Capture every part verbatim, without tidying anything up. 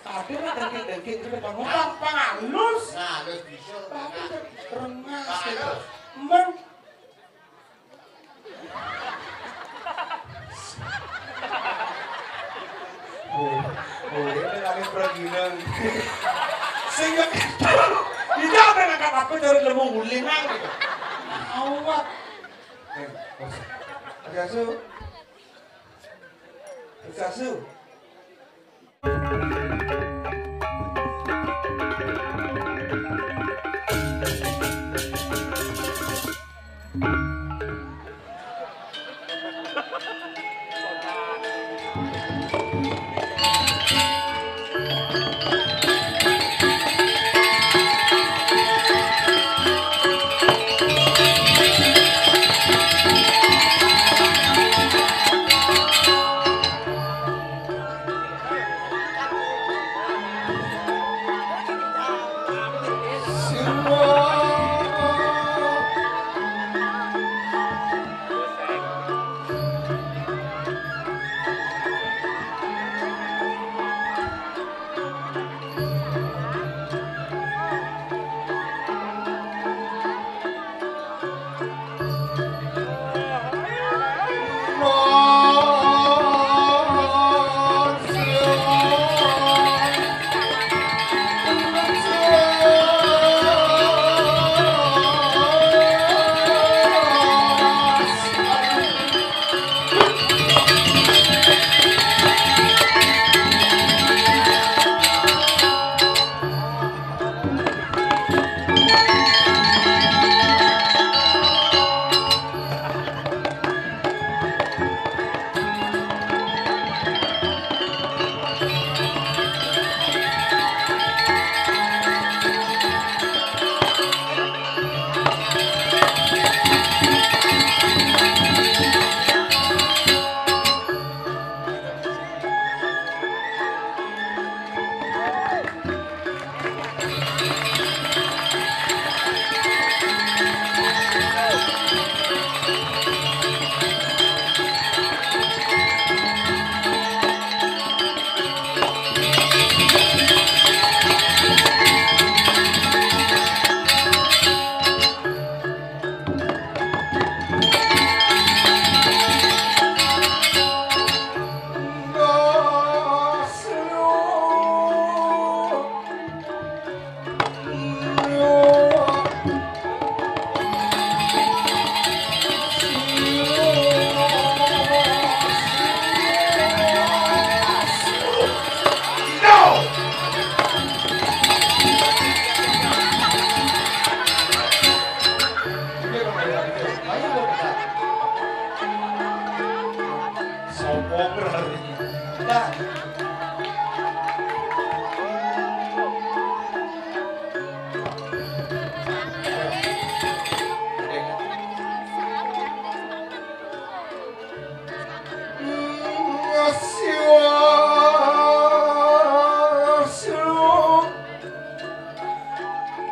Tadi lah dengki-dengki itu depan utang, pang halus. Nah, halus bisa. Tapi rengas gitu. Men. Oh, oh, ini lagi perginan. Sehingga kita, kita apa yang akan aku cari lemu gulingan gitu. Awak. Eh, Mas. Mas Yasu. Mas Yasu.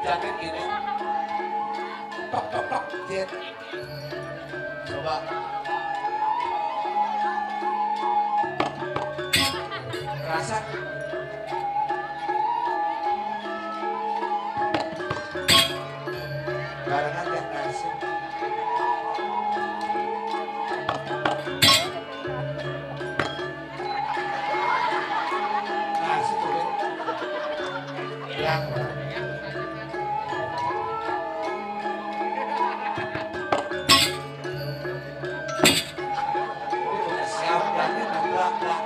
Jaket gini. Tok, tok, tok. Jet. Coba. Rasa. Barengan ya, rasa. Nah, situ deh. Yang siap, yang ngeblak-blak.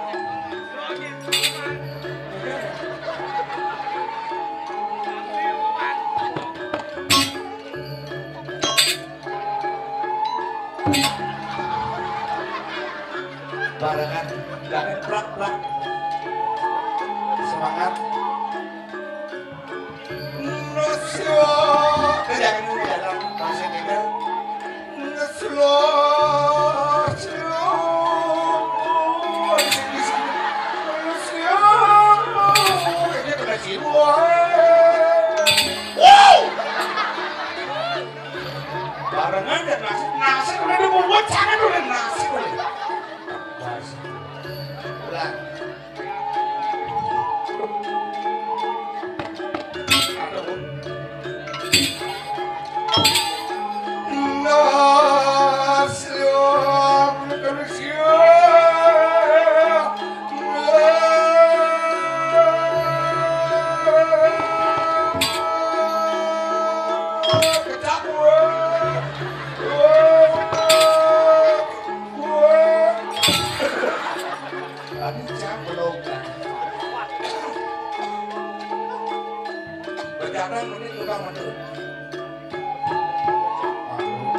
Barengan, jangan plak-plak. Semangat. Nusyo. Jangan ngomong dalam bahasa kita. Nusyo. Nusyo. Ini kena jiwa. Wow. Barengan dan nasib, nasib udah dibuat, jangan udah nasib udah. Ulang. Siap belum? Berjalan menit tukang medun. Aduh.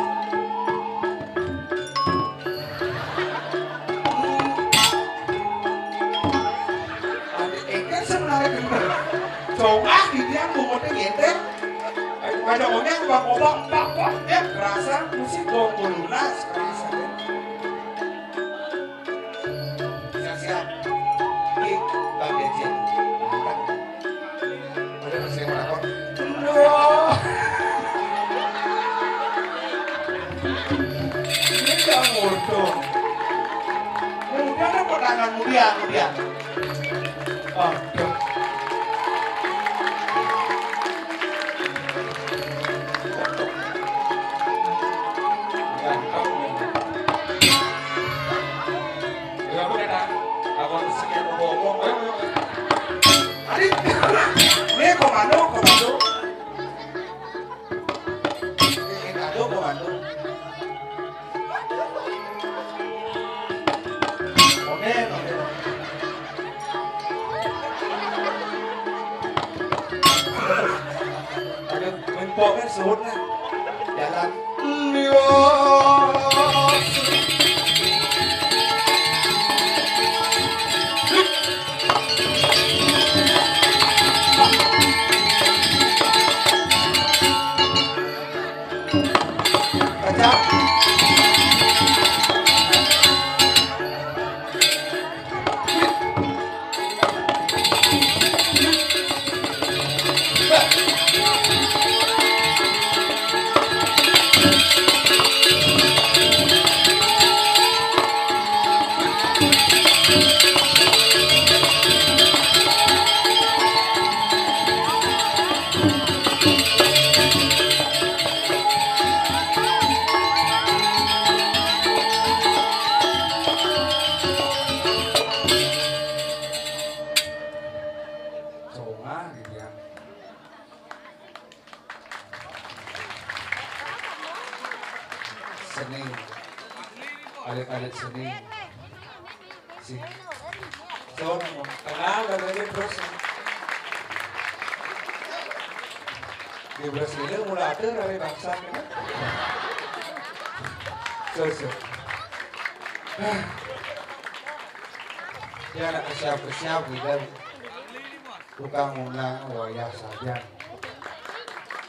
Engké sebenarnya bener. Congah di dia bungut ngénté. Ada onyang bang obang bang bang, ya, kerasa musik gong lunas, kerasa, ya. Siap-siap. Ini Bang Dejin. Ada masih yang melakon. Aduh. Ini nggak mudah. Mudah apa tangan muda, muda? Aduh. Ganteng. Ya, aku kata, aku harus sekian bohong. Ayo, ayo, ayo. Adik, ini komando, komando. Ini komando, komando. Oke, oke. Aduh, menpoknya suhut lah. Jalan. Kacang. Congah gitu ya. Seni. Alit-alit seni. Si. Sono, kenal dari terus. Di Brasilia mulai ada dari bangsa. Terus. Ya, anak siap-siap gitu. Tukang undang wayah saja.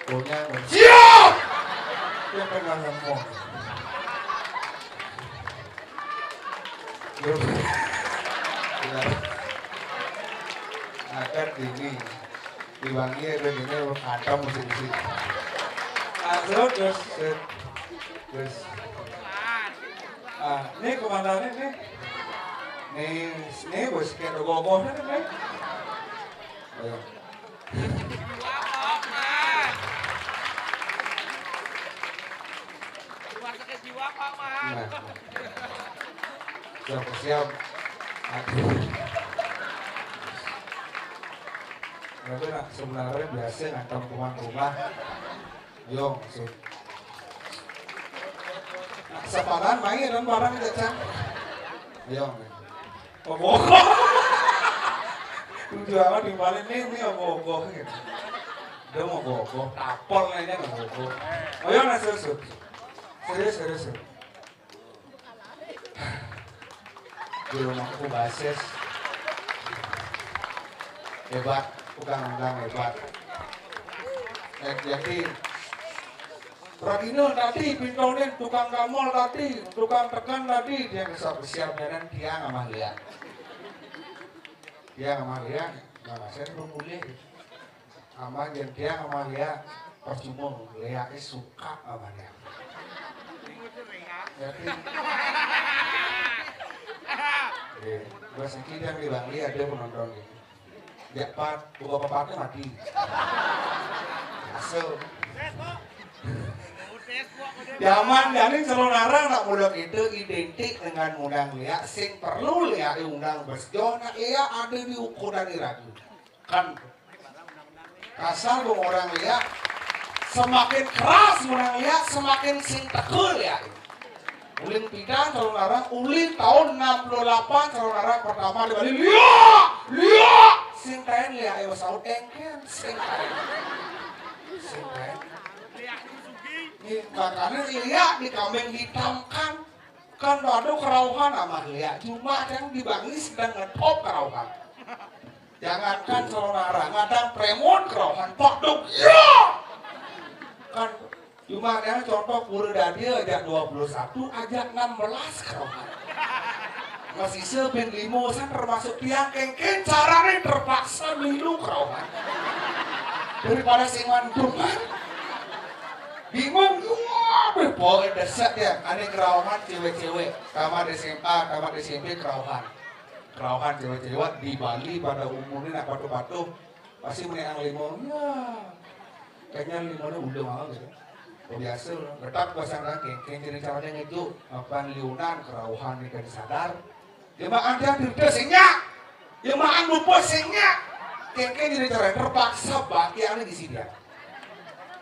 Punya siap! Dia pernah ngomong. Benar. Akan ini. Diwangi ya, ini kantong mesti mesti. Langsung terus, terus. Terus. Ah, ini komandannya nih. Nih, nih bos kayak dogoh nih. Ayo. Nah. Siap, siap. Aduh. Tapi nak sebenarnya biasa ngantem rumah-rumah. Yo, maksud. Nah, sepadan main dan barang aja, Cang. Ayo. Ogoh. Tujuan di balik nih, nih ogoh gitu. Dia mau ogoh, tapol aja ogoh. Ayo, nah, serius, serius. Serius, serius, serius. Di rumahku basis. Hebat, tukang undang hebat. Eh, jadi, Radina tadi, pintonin tukang gamol tadi, tukang tekan tadi, dia bisa bersiap dan dia nggak mah lihat. Dia nggak mah lihat, nggak saya belum boleh. Aman jeung tiang aman ya, percuma, Léa gé suka aman ya. Jadi, eh, gua sakit yang di Bangli ada penonton gitu. Ya, Pat, buka papatnya mati. Asal. Zaman dari Selonarang nak muda itu identik dengan undang Léa, sing perlu Léa undang bersejoh, nak Léa ada di ukuran iragu. Kan kasar dong orang Léa. Semakin keras orang Léa, semakin sing tekul ya. Uling pidan Calonarang, uling tahun enam puluh delapan Calonarang pertama di Bali. Lia, lia. Sing kain lia, ayo saut engken, sing kain. Sing kain. Nih, makanya lia di kambing hitam kan. Kan ada kerauhan sama lia. Cuma yang di Bangli sedang ngetop kerauhan. Jangankan Calonarang, ngadang Premon kerauhan. Paduk, ya. Kan cuma yang contoh pura dadi ajak dua puluh satu, ajak enam belas kerauhan. Masih sebin limo san termasuk tiang kengken carane terpaksa milu kerauhan. Daripada sing mantungan. Bingung, wah, bepoe desak ya. Ane kerauhan cewek-cewek. Tamat S M A, tamat S M P kerauhan. Kerauhan cewek-cewek di Bali pada umurnya nak patuh-patuh. Pasti meneang limo. Ya. Kayaknya limone udah mau gitu. Biasa, tetap pasang kengken jadi caranya itu. Apa liunan kerauhan nih kan sadar. Jemaah dia duduk singnya. Jemaah lupa singnya. Kengken jadi cara terpaksa bangkiannya di sini.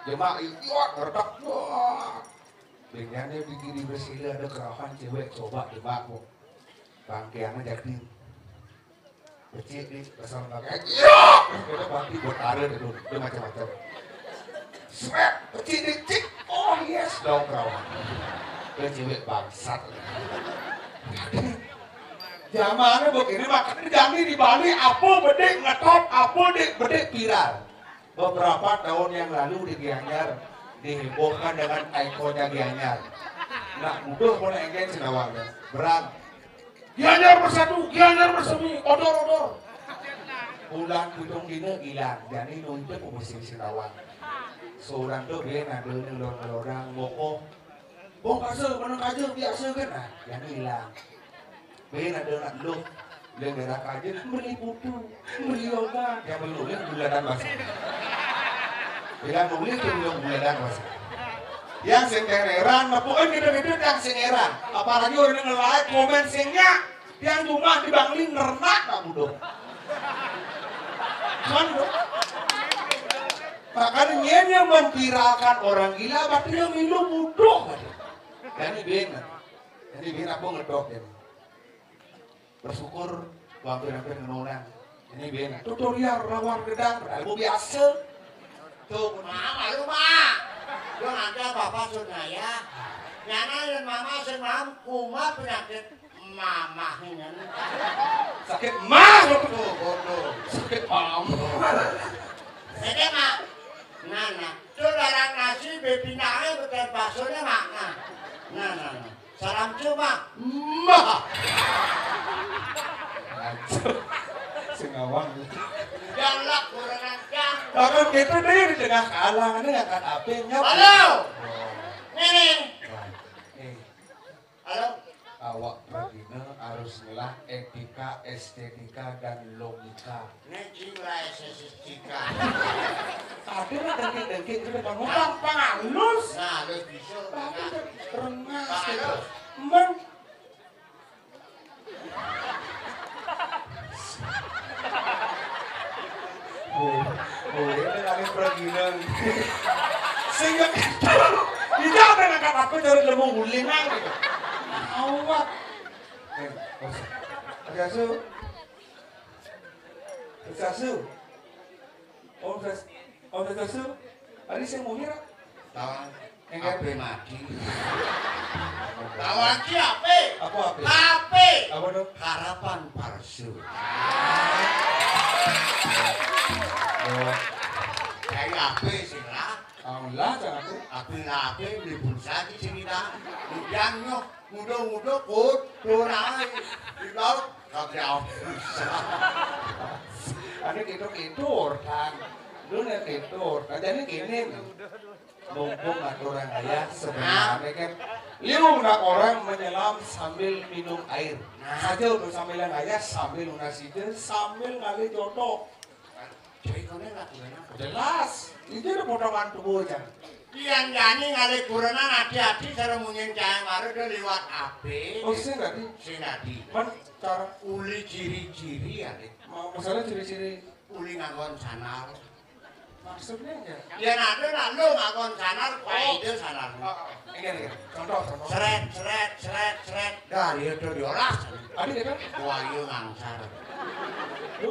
Jemaah itu retak. Wah. Dengannya di kiri bersila ada kerauhan cewek coba jemaah bu. Bangkiannya jadi. Becik nih, pasang pakai. Iya. Kita mati buat taruh itu. Itu macam-macam. Sweat, becik nih, cik. Oh yes, dong kerauhan. Ke cewek bangsat. Zamannya begini, makanya jani di Bali, apa bedik ngetop, apa dik bedik viral. Beberapa tahun yang lalu di Gianyar dihebohkan dengan ikonnya Gianyar. Nak butuh pun engken senawalnya. Berat. Gianyar bersatu, Gianyar bersemi, odor-odor. Bulan pitung dina ilang, jani nunjuk musim senawal. Seorang tu dia nado ni lor-lorang, moko. Bong pasal, mana kaja, biasa kan? Nah, jani ilang. Beli nak dengar lu, dia gerak aja, beli putu, beli obat. Yang belum ya, bulanan masih. Bila beli tu belum bulanan masih. Yang sing heran, nepukin gitu-gitu yang sing heran. Apalagi orang yang nge-like, komen singnya, yang cuma di Bangli nernak tak bodoh. Kan tuh. Makanya dia memviralkan orang gila, berarti dia milu bodoh. Jadi bener. Jadi bener aku ngedok ya. Bersyukur, hampir-hampir ngenonang. Ini bina tutorial rawar gedang, padahal gua biasa. Tuh, mama lu mah. Gua nanti apa-apa sun ngaya. Nyana dan mama sun malam kuma penyakit mamah ini. Sakit mah lu tuh bodoh. Sakit mama. Saya mah. Nah, nah. Tuh barang nasi bepindahe betul baksonya mah. Nah, nah, nah. Salam cuma mah. Sing ngawang. Galak kurang ajar. Kalau gitu deh di tengah kalang ini ngangkat apinya. Halo. Nih, nih. Eh. Halo. Awak pragina harus ngelah etika, estetika, dan logika. Nek jiwa S S S J K. Tapi lah dengki-dengki itu depan utang, Pak Alus. Nah, halus bisa. Tapi rengas gitu. Men. Oh, oh, ini lagi perginan. Sehingga kita, kita apa yang angkat apa dari lemu gulingan gitu. Awak. Eh, Mas. Mas Yasu. Mas Yasu. Om Sas-, Om Swastiastu. Tadi sing muhir. Tawang. Enggak. Ape mati. Tawang ki ape? Apa ape? Ape? Apa tuh? Harapan palsu. Oh. Kayak ape sih lah? Alah, jangan ape. Ape lah ape, beli pulsa di sini dah. Hujan nyoh. Muda-muda kudu naik di laut, tapi apa bisa? Ada gitu-gitu orang. Dunia gitu orang. Jadi gini nih. Mumpung aku orang kaya sebenarnya kan. Liu nak orang menyelam sambil minum air. Saja untuk sambil yang kaya, sambil lunas ide, sambil ngalih jodoh. Jadi kau ni nak gimana? Jelas. Ini ada potongan tubuh aja. Yang jani ngalih kurenan hati-hati cara munyin cahaya mara dia lewat ape. Oh, sing tadi? Sing tadi. Men cara uli ciri-ciri ya, Dik. Ma-, masalah ciri-ciri. Uli nganggon sandal. Maksudnya ya. Yen ade nak lo ngakon sanar, paide sanar. Oh, enggak, enggak. Contoh, contoh. Sret, sret, sret, sret. Dah, dia tuh diolah. Ada ya kan? Wah, iya ngangsar. Lu